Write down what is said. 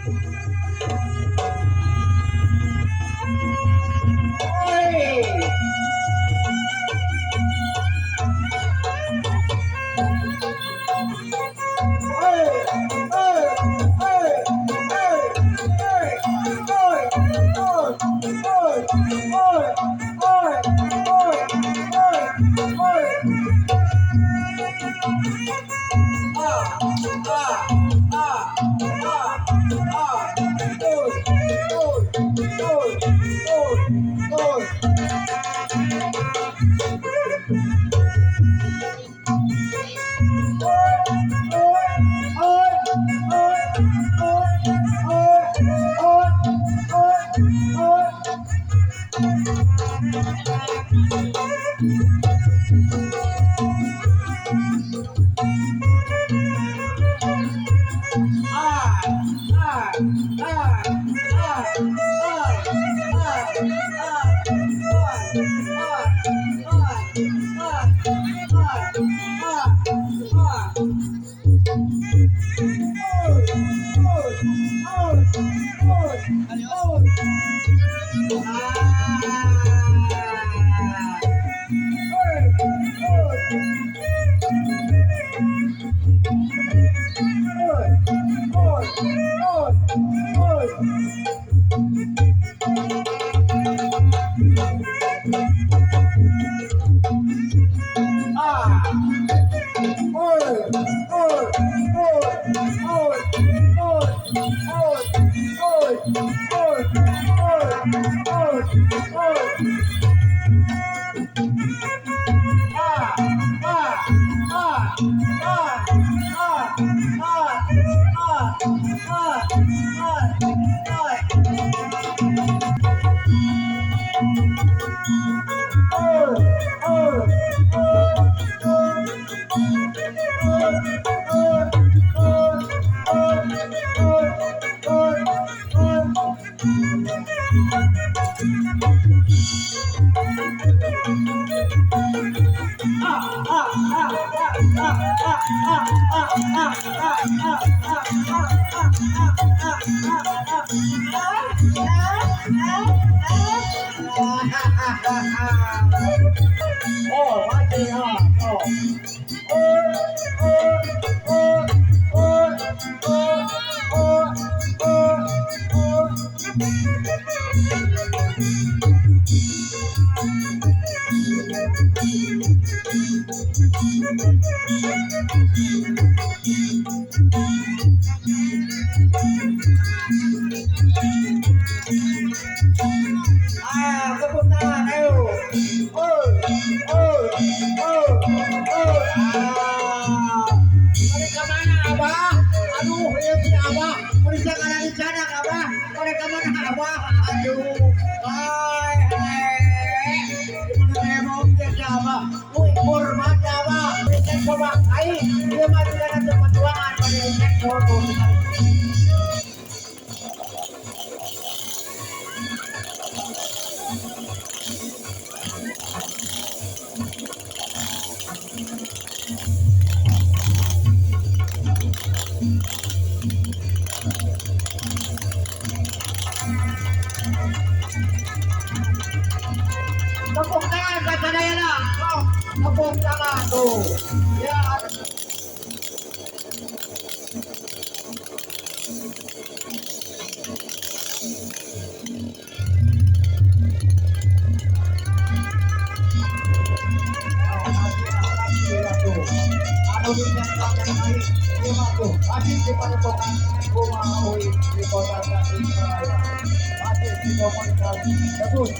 Oi. Oi, oi, oi, oi, oi, oi, oi, oi, oi, oi, oi, oi, oi. Ah, ah, ah, ah, ah. Oi, oi, oi, oi, oi. Oi, oi, oi, oi, oi, oi, oi, oi, oi. Ah, ah, ah, ah, ah, ah, ah, ah, ah, ah, ah, ah, ah. Oh, oh, oh, oh, oh. Ah. Oh, oh, oh, oh, oh, oh. Ah. Oi, oi, oi, oi, oi, oi, oi, oi, oi, oi, oi. Ah, ah, ah, ah, ah, ah, ah, ah, ah, ah. Oi, oi, oi, oi, oi, oi, oi, oi, oi, oi, oi. Oh, mati ha. Oh. Oh, oh, oh, oh, oh, oh, oh, oh. Ah, tepuk tangan, ayo. Oh, oh, oh, oh. Ah. Mereka mana, Abah? Aduh, ya si Abah. Mereka kana di sana, Abah. Mereka mana, Abah? Aduh. Hai, hai. Gimana saya mau si Abah? Wih, hormat Abah. Mereka coba aing. Dia mah tidak ada perjuangan pada sektor. Tepuk tangan kata Dayana. Oh, tepuk tangan tuh. Ya. Masih di padepokan Rumah Ui di kota Tasikmalaya. Masih di komunitas Debus.